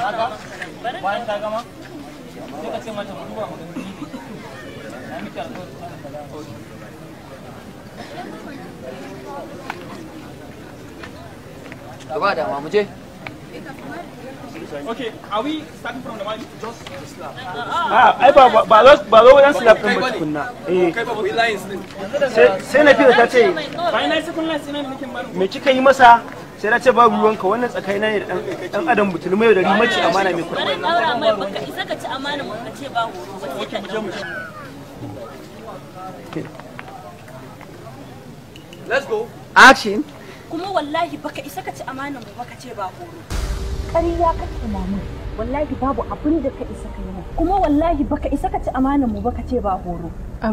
Haka bayan ta gama sai ka ce mata mu duba mu gani TV. Na miki alƙawarin samun kaza. Gaba da mu je. Okay, are we starting from the mic? Just the slap. Ah, ai ba zo wajen slap din ba tukunna. Eh. Kai ba ku lines din. Sai na fiye ta ce Bayan na yi second lines ina nake ba. Me kika yi masa? Sai na ce babu ruwanka, wannan tsakanina ne da dan adam butulu mai da rimaci amana mai kuɗi. Bari daura mai, baka isa ka ci amana mu ka ce ba horo ba, sai ka daura. Let's go. Action. Kuma wallahi baka isa ka ci amana mu ba ka ce ba horo. Ƙarya kake mamu. Wallahi babu abin da ka isa ka yi mu. Kuma wallahi baka isa ka ci amanar mu ba ka ce ba horo.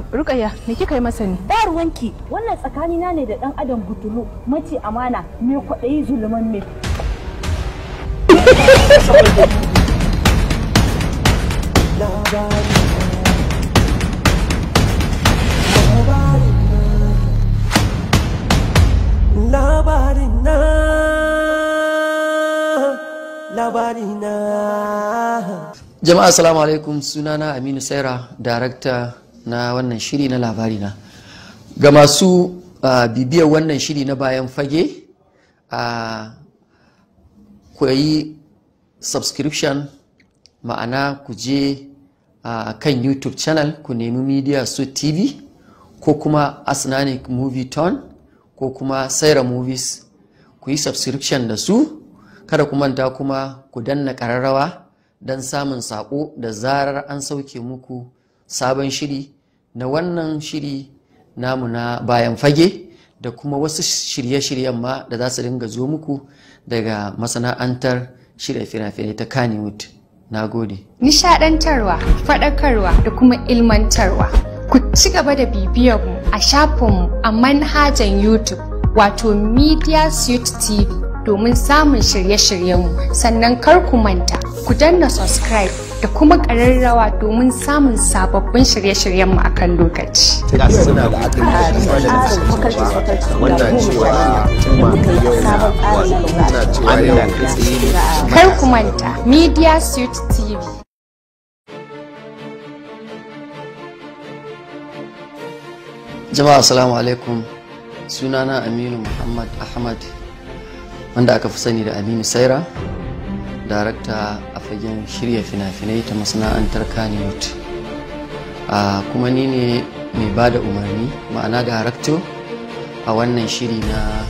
Rukayya, me kika yi masa ne? Ba ruwanki, wannan tsakanina ne da ɗan adam butulu, mace amana, mai kwaɗayi zuluman me. Labarina, labarina. Jama'a, assalamu alaikum. Sunana Aminu Saira, darakta na wannan shiri na Labarina. Ga masu bibiyar wannan shiri na bayan fage, ku yi subscription, ma'ana ku je kan YouTube channel ku nemi Media Suite TV ko kuma Asnanic Movie Tone ko kuma Saira Movies, ku yi subscription da su. Kada ku manta kuma ku danna ƙararrawa don samun saƙo da zarar an sauke muku sabon shiri na wannan shiri namu na bayan fage, da kuma wasu shirye-shiryen ma da za su dinga zo muku daga masana'antar shirya fina-finai ta Kannywood. Na gode. Nishadantarwa, faɗakarwa da kuma ilmantarwa. Ku ci gaba da bibiyar mu a shafinmu a manhajan YouTube, wato Media Suite TV, domin samun shirye-shiryenmu. Sannan kar ku manta ku danna subscribe da kuma ƙararrawa domin samun sababbin shirye-shiryenmu a kan lokaci. Suna da wannan cewa cewa yau kai tsaye ne. Kar ku manta, Media Suite TV. Jama'a, assalamu alaikum. Sunana Aminu Muhammad Ahmad, wanda aka fi sani da Aminu Saira, darakta a fagen shirya fina-finai ta masana'antar Kannywood. Kuma ni ne mai ba da umarni, ma'ana darakto, a wannan shiri na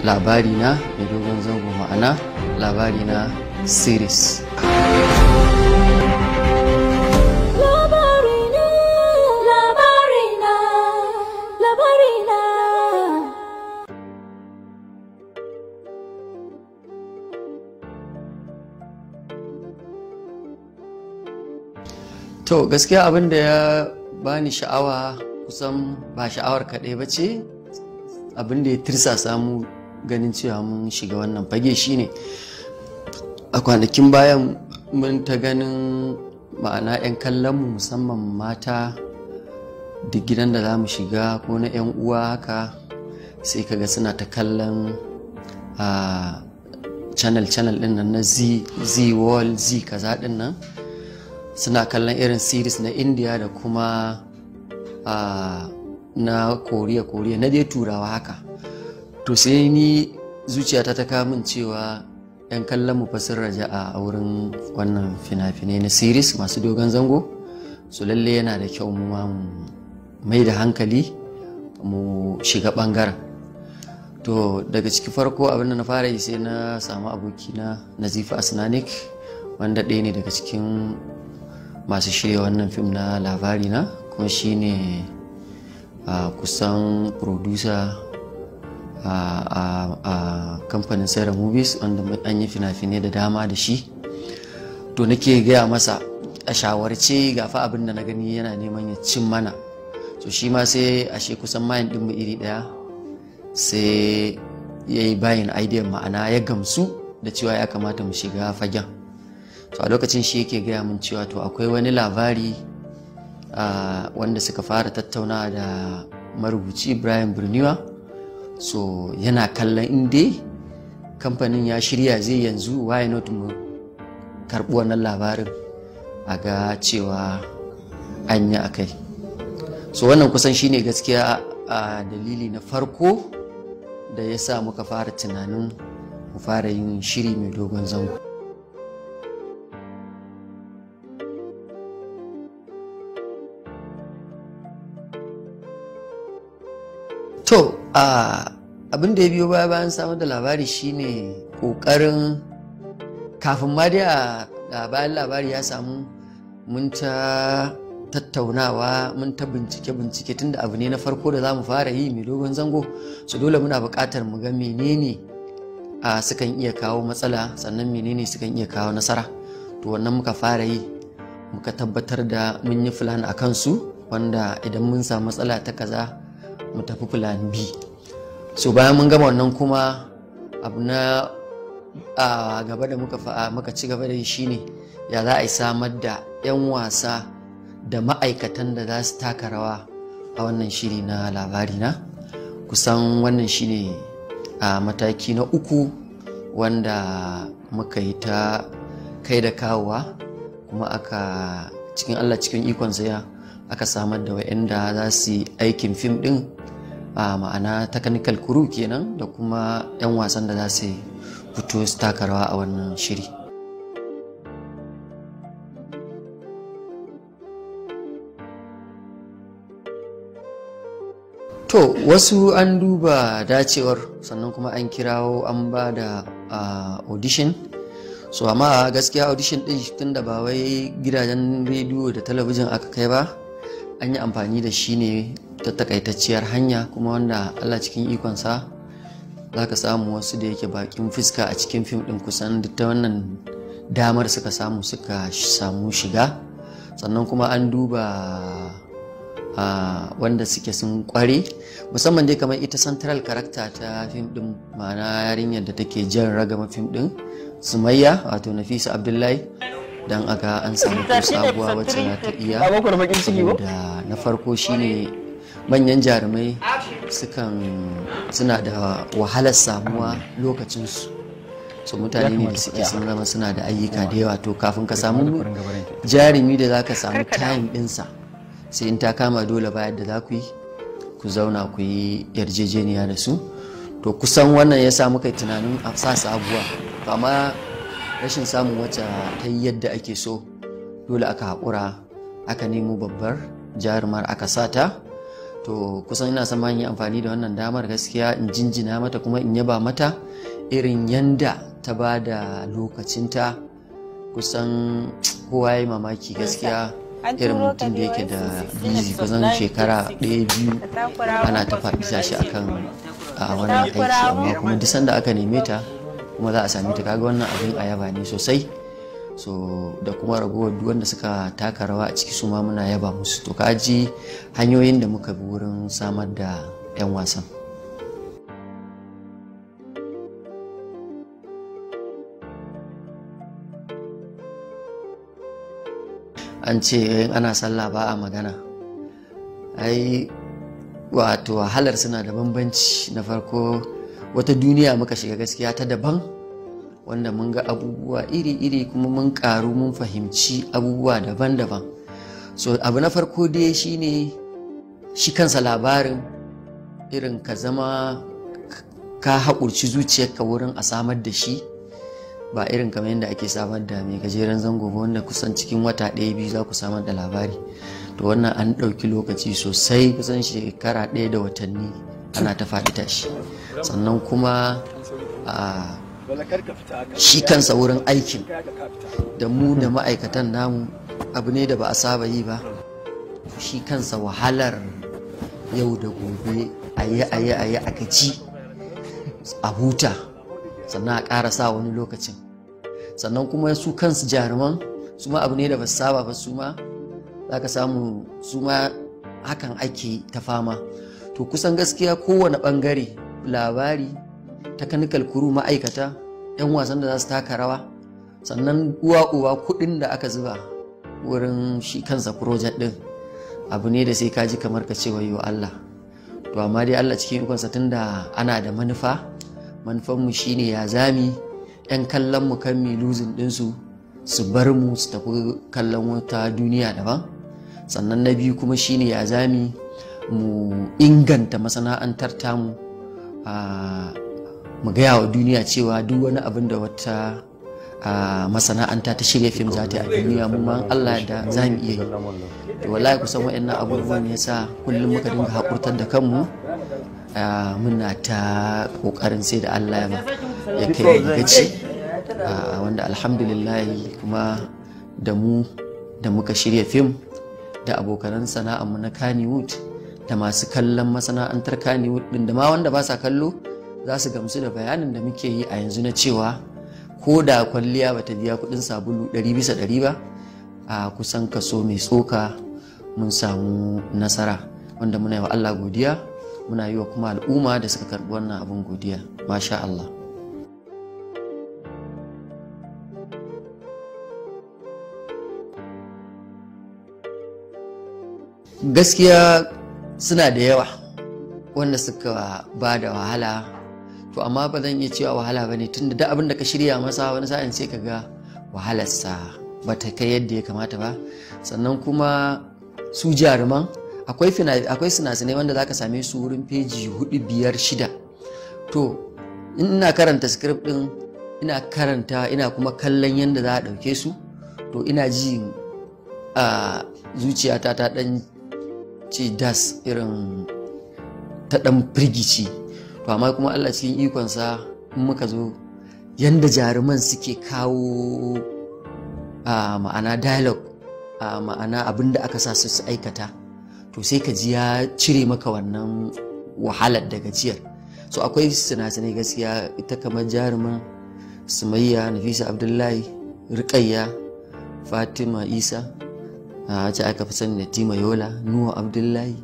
labari na mai dogon zango, ma'ana labari na series. Labarina, labarina, labarina. To, gaskiya abin da ya bani sha'awa, kusan ba sha'awar kaɗai ba ce, abin da ya tirsasa mu ganin cewa mun shiga wannan fage shine a kwanakin bayan mun ta ganin, ma'ana 'yan kallonmu, musamman mata, duk gidan da za mu shiga ko na 'yan uwa haka, sai kaga suna ta kallon a channel channel din nan na Zee, Zee World, Zee kaza din nan. Suna kallon irin series na India da kuma na Korea Korea, na dai Turawa haka. To, sai ni zuciyata ta kawo min cewa 'yan kallon mu fa sun raja a wurin wannan fina-finai na series masu dogon zango. So lalle yana da kyau mu ma mu mai da hankali mu shiga bangaren. To, daga ciki farko abin da na fara yi, sai na samu abokina Nazifi Asnanik, wanda ɗaya ne daga cikin masu shirya wannan fim na labari na, kuma shine kusan producer a kamfanin Saira Movies, wanda an yi fina-finai da dama da shi. To, nake gaya masa a shawarce ga fa abin da na gani yana neman ya cin mana. So shi ma sai ashe kusan mind ɗinmu iri ɗaya, sai ya yi buying idea, ma'ana ya gamsu da cewa ya kamata mu shiga fagen. To, a lokacin shi yake gaya min cewa to akwai wani labari wanda suka fara tattaunawa da marubuci Ibrahim Birniwa. So yana kallon in dai kamfanin ya shirya zai yanzu, why not mu karɓi wannan labarin a ga cewa an yi a kai. So wannan kusan shine gaskiya a dalili na farko da ya sa muka fara tunanin mu fara yin shiri mai dogon zango. To, abin da ya biyo baya bayan samar da labari shine ƙoƙarin kafin ma dai a bayan labari ya samu, mun ta tattaunawa, mun ta bincike-bincike, tunda abu ne na farko da za mu fara yi mai dogon zango. So dole muna buƙatar mu ga menene a sukan iya kawo matsala, sannan menene sukan iya kawo nasara. To wannan muka fara yi, muka tabbatar da mun yi plan a kansu, wanda idan mun samu matsala ta kaza mu tafi plan B. So bayan mun gama wannan kuma, abu na a gaba da muka ci gaba da yi shine ya za a yi samar da 'yan wasa da ma'aikatan da za su taka rawa a wannan shiri na Labari Na. Kusan wannan shine a mataki na uku wanda muka yi ta kai da kawowa, kuma aka cikin Allah cikin ikonsa ya aka samar da wa'anda za su yi aikin fim din, a ma'ana technical crew kenan, da kuma 'yan wasan da za su fito su taka rawa a wannan shiri. To wasu an duba dacewar, sannan kuma an kirawo an ba da audition. So amma gaskiya audition din, tunda ba wai gidajen rediyo da talabijin aka kai ba, an yi amfani da shi ne ta takaitacciyar hanya, kuma wanda Allah cikin ikonsa za ka samu wasu da yake bakin fuska a cikin fim din, kusan duk ta wannan damar suka samu suka samu shiga. Sannan kuma an duba wanda suke sun kware, musamman dai kamar ita central character ta fim din, ma'ana yarinyar da take jan ragama fim din, Sumayya, wato Nafisa Abdullahi, don aga an samu ko sabuwa wacce za ta iya. Saboda na farko shine manyan jarumai sukan suna da wahalar samuwa lokacinsu. So mutane ne da suke sun zama suna da ayyuka da yawa. To kafin ka samu jarumi da za ka samu time ɗinsa, sai in ta kama dole bayar da za ku yi ku zauna ku yi yarjejeniya da su. To kusan wannan ya sa muka yi tunanin a sa sabuwa, to amma rashin samun wacce ta yi yadda ake so, dole aka haƙura aka nemo babbar jarumar aka sa ta. To kusan ina son ma in yi amfani da wannan damar gaskiya in jinjina mata kuma in yaba mata irin yanda ta ba da lokacinta. Kusan kowa ya yi mamaki gaskiya irin mutum da yake da busy kusan shekara ɗaya biyu ana ta faɗi tashi akan a wannan aiki, amma kuma duk sanda aka neme ta kuma za a same ta. Kaga wannan abin a yaba ne sosai. So da kuma ragowar duk wanda suka taka rawa a ciki, su ma muna yaba musu. To ka ji hanyoyin da muka bi wurin samar da 'yan wasan. An ce in ana sallah ba a magana. Ai wato wahalar suna da bambanci. Na farko, wata duniya muka shiga gaskiya ta daban, wanda mun ga abubuwa iri-iri kuma mun karu, mun fahimci abubuwa daban-daban. So abu na farko dai shine shi kansa labarin, irin ka zama ka haƙurci zuciyarka wurin a samar da shi, ba irin kamar yadda ake samar da mai gajeren zango ba, wanda kusan cikin wata ɗaya biyu za ku samar da labari. To wannan an ɗauki lokaci sosai, kusan shekara ɗaya da watanni ana ta faɗi tashi. Sannan kuma a shi kansa wurin aikin da mu da ma'aikatan namu, abu ne da ba a saba yi ba. Shi kansa wahalar yau da gobe, a yi a yi a yi, a gaji, a huta, sannan a ƙara sa wani lokacin. Sannan kuma su kansu jaruman, su ma abu ne da ba su saba ba, su ma za ka samu su ma hakan ake ta fama. To kusan gaskiya kowane ɓangare, labari, technical crew, ma'aikata, 'yan wasan da za su taka rawa, sannan uwa uwa kuɗin da aka zuba wurin shi kansa project ɗin, abu ne da sai ka ji kamar ka ce wayo Allah. To amma dai Allah cikin ikonsa, tunda ana da manufa, manufanmu shine ya zami 'yan kallon mu kan mi losing ɗinsu. su bar mu su tafi kallon wata duniya daban. Sannan na biyu kuma shine ya zami mu inganta masana'antar tamu, mu gaya wa duniya cewa duk wani abin da wata masana'anta ta shirya fim za ta yi a duniya, mu ma Allah da za mu iya yi. To wallahi kusan waɗannan abubuwan ya sa kullum muka dinga haƙurtar da kanmu, muna ta ƙoƙarin sai da Allah ya kai gaci, wanda alhamdulillah kuma da mu da muka shirya fim da abokanan sana'armu na Kannywood da masu kallon masana'antar Kannywood din da ma wanda ba sa kallo za su gamsu da bayanin da muke yi a yanzu na cewa ko da kwalliya ba ta biya kudin sabulu 100% ba, a kusan kaso mai tsoka mun samu nasara, wanda muna yi wa Allah godiya, muna yi wa kuma al'umma da suka karbi wannan abin godiya. Masha Allah. Gaskiya suna da yawa wanda suka ba da wahala, to amma ba zan iya cewa wahala ba ne, tunda duk abin da ka shirya masa wani sa'in sai ka ga wahalarsa ba ta kai yadda ya kamata ba. Sannan kuma su jaruman akwai sinasinai wanda za ka same su wurin feji 4, 5, 6. To ina karanta script din, ina karanta, ina kuma kallon yadda za a ɗauke su, to ina ji a zuciyata ta ɗan ce das irin ta ɗan firgici. To amma kuma Allah cikin ikonsa in muka zo yanda jaruman suke kawo ma'ana dialogue, ma'ana abin da aka sa su su aikata, to sai ka ji ya cire maka wannan wahalar da gajiyar. So akwai sinasinai gaskiya, ita kamar jaruman Sumayya, Nafisa Abdullahi, Rukayya, Fatima Isa, wacce aka fi sani da Tima Yola, Nuhu Abdullahi,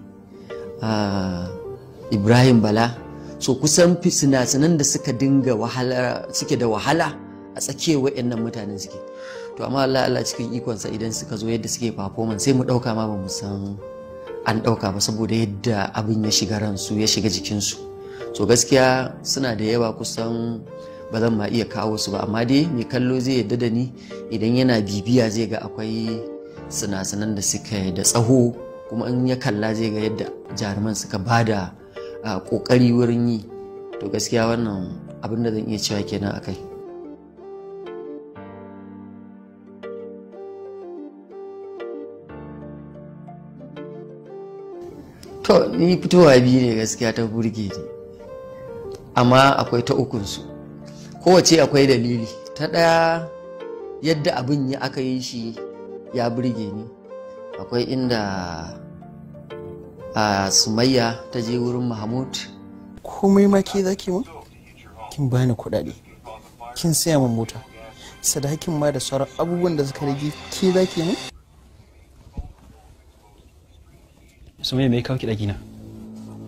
Ibrahim Bala. So kusan sinasinan da suka dinga wahala, suke da wahala a tsakiyar waɗannan mutanen suke. To amma Allah cikin ikonsa idan suka zo yadda suke performance sai mu ɗauka ma ba mu san an ɗauka ba, saboda yadda abin ya shiga ransu, ya shiga jikinsu. So gaskiya suna da yawa, kusan ba zan ma iya kawo su ba, amma dai mai kallo zai yadda da ni idan yana bibiya zai ga akwai sinasinan da suka da tsaho, kuma in ya kalla zai ga yadda jaruman suka bada kokari wurin yi. To gaskiya wannan abin da zan iya cewa kenan akai. To ni fitowa biyu ne gaskiya ta burge ni, amma akwai ta ukunsu, kowace akwai dalili. Ta ɗaya yadda abin ya aka yi shi ya burge ni. Akwai inda Sumayya ta je wurin Mahmud. Komai ma ke zaki mun? Kin bani kuɗaɗe, kin saya min mota, sadakin ma da sauran abubuwan da suka rage ke zaki mun? Sumayya, me ya kawo ki ɗakina?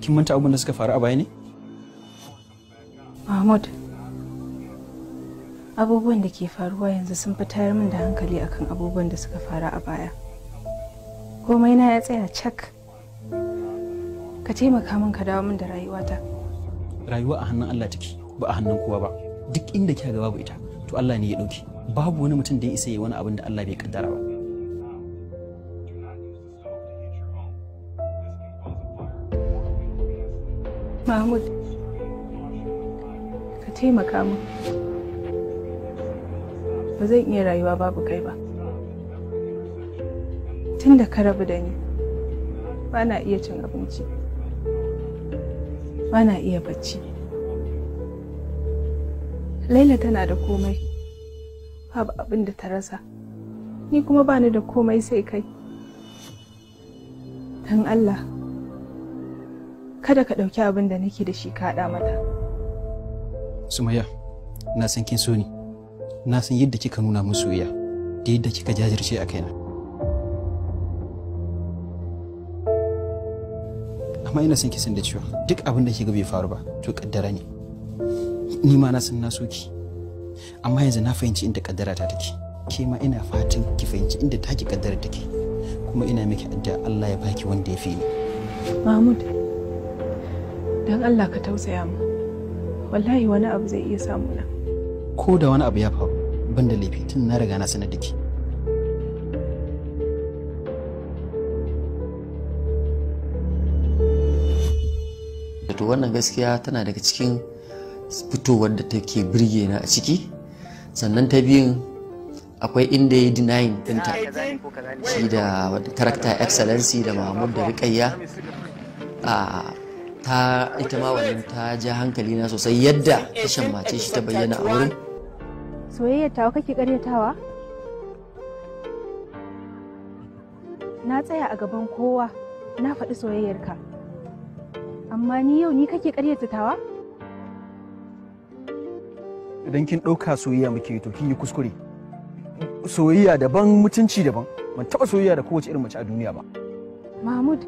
Kin manta abubuwan da suka faru a baya ne? Mahmud, abubuwan da ke faruwa yanzu sun fi tayar min da hankali akan abubuwan da suka faru a baya. Komai na ya tsaya cak. Ka taimaka min ka dawo min da rayuwata. Rayuwa a hannun Allah take, ba a hannun kowa ba. Duk inda kika ga babu ita, to Allah ne ya dauke. Babu wani mutum da ya isa ya wani abin da Allah bai kaddara ba. Mahmud, ka taimaka min. Ba zan iya rayuwa babu kai ba. Tun da ka rabu da ni, ba na iya cin abinci, ba na iya bacci. Laila tana da komai, babu abin da ta rasa. Ni kuma ba ni da komai sai kai. Don Allah, kada ka ɗauki abin da nake da shi ka haɗa mata. Sumayya, na san kin so ni. Na san yadda kika nuna min soyayya da yadda kika jajirce a kaina. Amma ina son ki san da cewa duk abin da kika bai faru ba to kaddara ne. Ni ma na san na so ki, amma yanzu na fahimci inda kaddara ta take. Ke ma ina fatan ki fahimci inda taki kaddara take, kuma ina miki addu'a Allah ya baki wanda ya fi ni. Mahmud, don Allah ka tausaya mu. Wallahi wani abu zai iya samu na. Ko da wani abu ya faru, Ban da laifi tun na riga na sanar da ke. To wannan gaskiya tana daga cikin fitowar da take birge na a ciki. Sannan ta biyun akwai inda ya yi denying ɗinta shi da character excellency da Mahmud da Rikayya, a ta ita ma wannan ta ja hankali na sosai yadda ta shammace shi ta bayyana a wurin. Soyayyar tawa kake karyatawa? Na tsaya a gaban kowa na faɗi soyayyarka, amma ni yau ni kake karyata tawa? Idan kin ɗauka soyayya muke yi to kin yi kuskure. Soyayya daban, mutunci daban. Ban taɓa soyayya da kowace irin mace a duniya ba. Mahmud,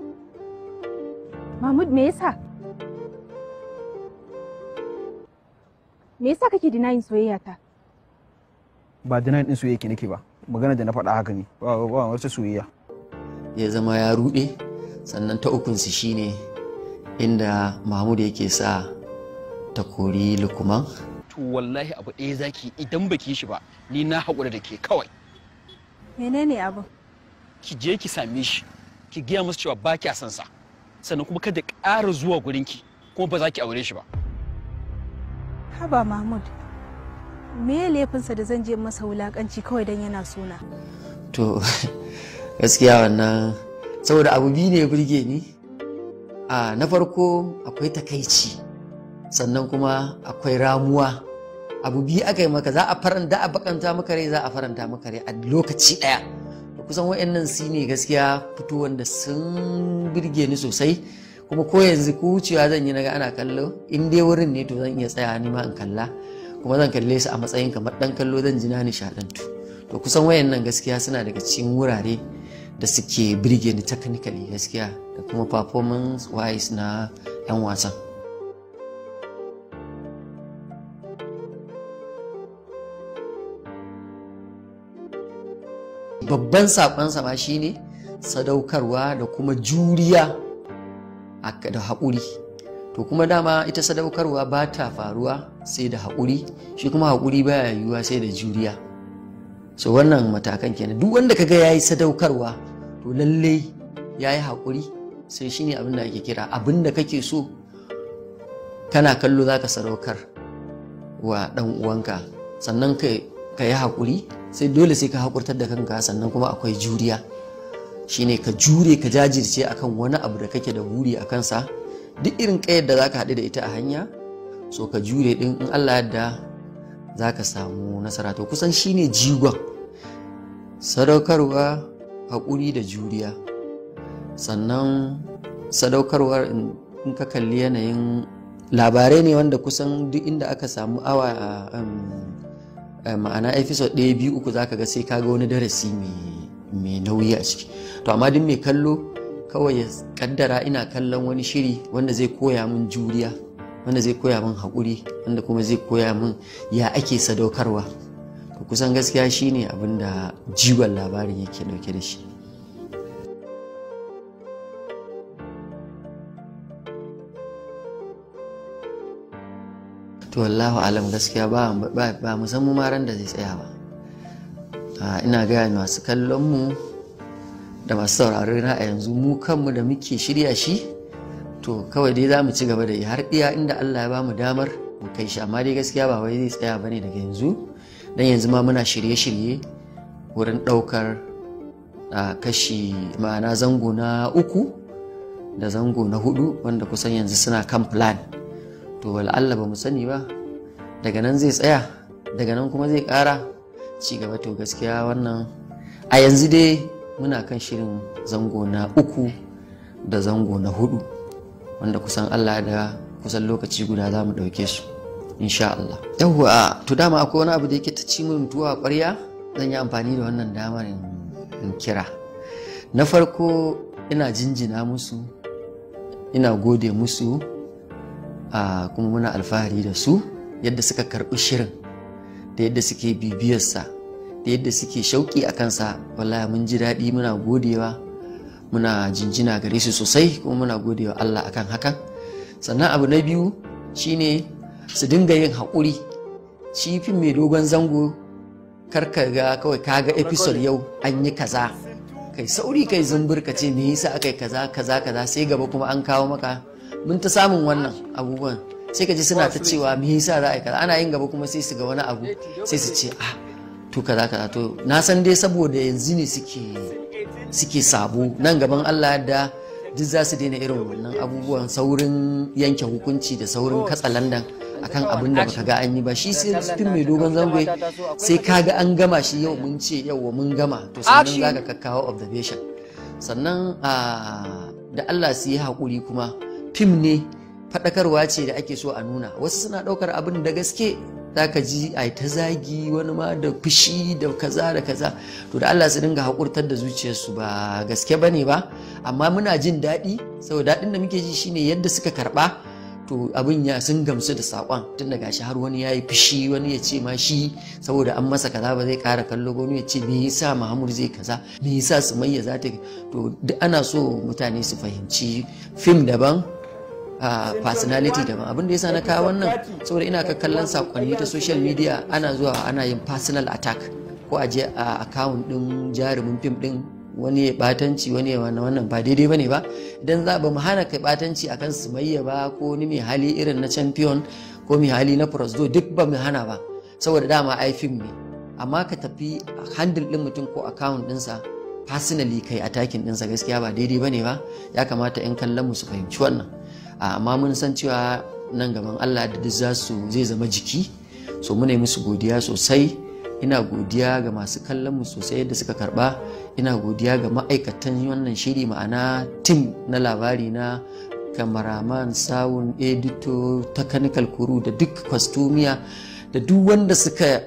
Mahmud, me yasa? Me yasa kake denying soyayya ta? Ba denying din soyayya ki nake ba. Magana da na faɗa haka ne. Ba wata soyayya. Ya zama ya ruɗe. Sannan ta ukunsu shine inda Mahmud yake sa ta kori Lukman. To wallahi abu ɗaya zaki, idan baki yi shi ba ni na haƙura da ke kawai. Menene abin? Ki je ki same shi, ki gaya masa cewa ba kya son sa, sannan kuma kada ƙara zuwa gurinki, kuma ba za ki aure shi ba. Haba Mahmud, me laifinsa da zan je masa wulakanci kawai don yana sona? To gaskiya wannan saboda abu biyu ne ya burge ni. A na farko akwai takaici, sannan kuma akwai ramuwa. Abu biyu aka yi maka, za a faranta, a bakanta maka rai, za a faranta maka rai a lokaci ɗaya. To kusan waɗannan su ne gaskiya fitowar da sun burge ni sosai. Kuma ko yanzu ko wucewa zan yi naga ana kallo, in dai wurin ne to zan iya tsaya ni ma in kalla, kuma zan kalle su a matsayin kamar ɗan kallo, zan ji na nishaɗantu. To kusan wayannan gaskiya suna daga cikin wurare da suke birge ni technically gaskiya, da kuma performance wise na 'yan wasan. Babban saƙonsa ma shine sadaukarwa da kuma juriya da haƙuri. To kuma dama ita sadaukarwa ba ta faruwa sai da haƙuri, shi kuma haƙuri baya yiwuwa sai da juriya. So wannan matakan kenan. Duk wanda kaga yayi sadaukarwa to lallai yayi haƙuri. Sai shine abin da ake kira abin da kake so kana kallo zaka sadaukar wa ɗan uwanka, sannan ka yi haƙuri, sai dole sai ka haƙurtar da kanka. Sannan kuma akwai juriya, shine ka jure ka jajirce akan wani abu da kake da buri a kansa, duk irin ƙayar da zaka haɗu da ita a hanya, so ka jure ɗin, in Allah yadda zaka samu nasara. To kusan shine jigon sadaukarwa, haƙuri da juriya. Sannan sadaukarwar in ka kalli yanayin labarai ne wanda kusan duk inda aka samu awa ma'ana episode 1, 2, 3 zaka ga sai kaga wani darasi mai nauyi a ciki. To amma duk mai kallo kawai ya kaddara ina kallon wani shiri wanda zai koya min juriya, wanda zai koya min haƙuri, wanda kuma zai koya min ya ake sadaukarwa. To kusan gaskiya shine abin da jigon labarin yake dauke da shi. To wallahu alam gaskiya ba musamman ma ran da zai tsaya ba. Ina gaya masu kallon mu da masu sauraro na a yanzu, mu kanmu da muke shirya shi, to kawai dai za mu ci gaba da yi har iya inda Allah ya ba mu damar mu kai shi. Amma dai gaskiya ba wai zai tsaya bane daga yanzu, dan yanzu ma muna shirye-shirye wurin ɗaukar kashi ma'ana zango na 3 da zango na 4 wanda kusan yanzu suna kan plan. To wal'alla ba mu sani ba, daga nan zai tsaya, daga nan kuma zai ƙara ci gaba. To gaskiya wannan a yanzu dai muna kan shirin zango na 3 da zango na 4 wanda kusan Allah da kusan lokaci guda za mu ɗauke su insha Allah. Yawwa, to dama akwai wani abu da yake ta ci min tuwo a ƙwarya, zan yi amfani da wannan damar in kira. Na farko ina jinjina musu, ina gode musu, kuma muna alfahari da su yadda suka karɓi shirin, da yadda suke bibiyarsa, da yadda suke shauƙi a kansa. Wallahi mun ji daɗi, muna godewa, muna jinjina gare su sosai, kuma muna godewa Allah akan hakan. Sannan abu na biyu shine su dinga yin haƙuri. Shi fim mai dogon zango Karka ga kawai kaga episode yau an yi kaza, kai sauri kai zumbur ka ce me yasa aka yi kaza kaza kaza, sai gaba kuma an kawo maka. Mun ta samun wannan abubuwan, sai ka ji suna ta cewa me yasa za a yi kaza, ana yin gaba kuma sai su ga wani abu sai su ce ah to kaza kaza. To na san dai saboda yanzu ne suke sabo, nan gaban Allah da duk za su daina irin wannan abubuwan saurin yanke hukunci da saurin katsalandan akan abin da baka ga an yi ba. Shi sai fim mai dogon zango sai ka ga an gama shi, yau mun ce yau mun gama, to sannan za ka kakkawo observation. Sannan da Allah su yi haƙuri, kuma fim ne faɗakarwa ce da ake so a nuna. Wasu suna ɗaukar abin da gaske, za ka ji a ta zagi wani ma da fushi da kaza da kaza. To da Allah su dinga haƙurtar da zuciyarsu, ba gaske ba ne ba, amma muna jin daɗi saboda daɗin da muke ji shine yadda suka karɓa, to abin ya sun gamsu da saƙon. Tun da gashi har wani ya yi fushi, wani ya ce ma shi saboda an masa kaza ba zai ƙara kallo ba, wani ya ce me yasa Mahmud zai kaza, me yasa Sumayya za ta. To duk ana so mutane su fahimci fim daban, personality daban. Abin da yasa na kawo wannan, saboda ina ka kallon sakonni ta social media, ana zuwa ana yin personal attack, ko a je a account din jarumin fim din wani ya batanci, wani ya wannan ba daidai bane ba. Idan za ba mu hana kai batanci akan Sumayya ba, ko wani mai hali irin na Champion ko mai hali na Prosdo, duk ba mu hana ba, saboda dama ai fim ne. Amma ka tafi handle din mutum ko account dinsa personally kai attacking dinsa, gaskiya ba daidai bane ba. Ya kamata 'yan kallon mu su fahimci wannan. Amma mun san cewa nan gaban Allah da duk za su zai zama jiki. So muna yi musu godiya sosai. Ina godiya ga masu kallon mu sosai yadda suka karba. Ina godiya ga ma'aikatan wannan shiri, ma'ana team na Labari Na, cameraman, sound, editor, technical crew da duk costumier da duk wanda suka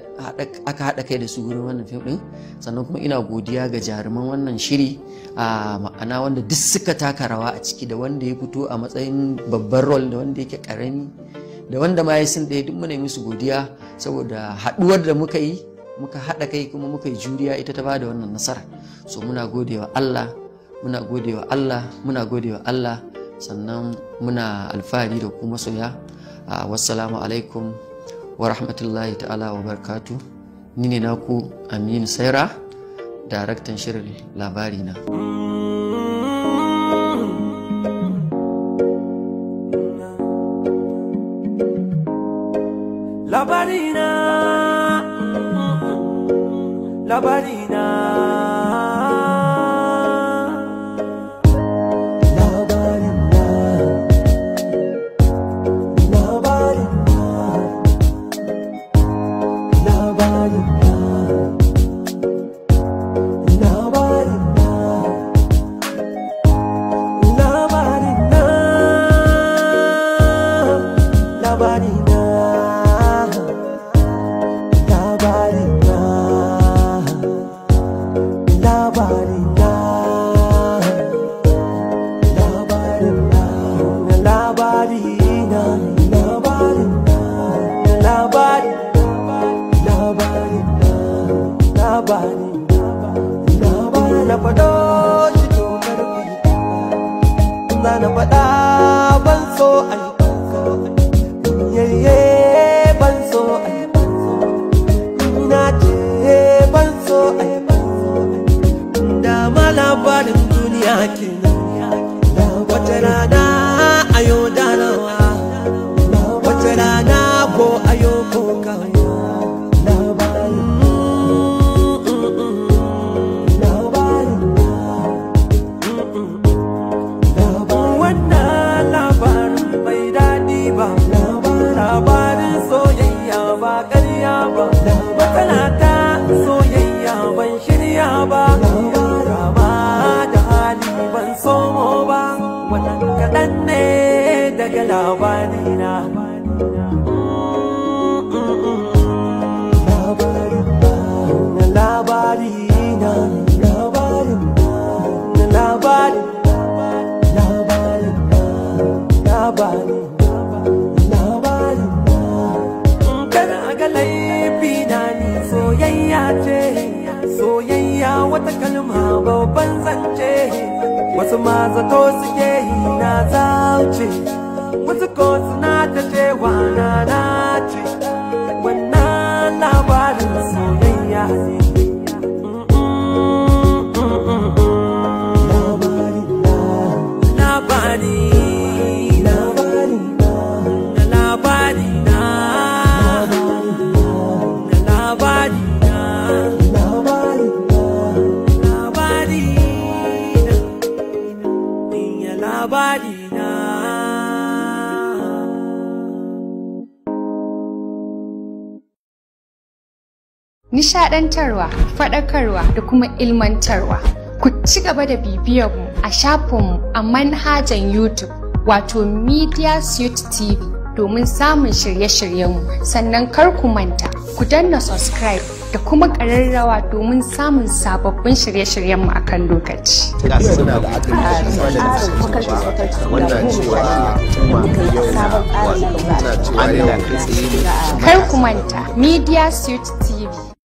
aka haɗa kai da su wurin wannan fim ɗin. Sannan kuma ina godiya ga jaruman wannan shiri, a ma'ana wanda duk suka taka rawa a ciki, da wanda ya fito a matsayin babban role, da wanda yake karami, da wanda ma ya scene ɗaya, duk muna yi musu godiya saboda haɗuwar da muka yi, muka haɗa kai kuma muka yi juriya, ita ta bada wannan nasara. So muna godewa Allah, muna godewa Allah, muna godewa Allah. Sannan muna alfahari da ku masoya. Wassalamu alaikum wa rahmatullahi ta'ala wa barakatu. Ni ne naku Aminu Saira, daraktan shirin Labari Na. Labarina, labarina, labarina, labarina, labarina, labarina, labarina, labarina, labarina, labarina, labarina, labarina, labarina, labari, labarina, labarina, labarina. Na faɗo shi to karfi, za na faɗa, ban so ai yayye, ban so ai, na ce ban so ai. Dama labarin duniya kenan, wata rana ayo darawa, wata rana ko ayo kokawa. Wannan labarin bai daɗi ba, labarin soyayya ba ƙarya ba, matsala ta soyayya ban shirya ba, rama da hali ban somo ba. Wannan kaɗan ne daga labarina. Labarina, labarina, labari, labarina, labarina, labarina. Kada a ga laifi na, ni soyayya ce, soyayya wata kalma babban zance. Wasu ma zato suke yi na zauce, wasu ko suna ta cewa na nace. Wannan labarin soyayya Nishaɗantarwa, faɗakarwa da kuma ilmantarwa. Ku ci gaba da bibiyar mu a shafinmu a manhajan YouTube wato Media Suite TV domin samun shirye-shiryenmu, sannan kar ku manta ku danna subscribe da kuma ƙararrawa domin samun sababbin shirye-shiryenmu a kan lokaci. Suna da wannan cewa yau Kar ku manta Media Suite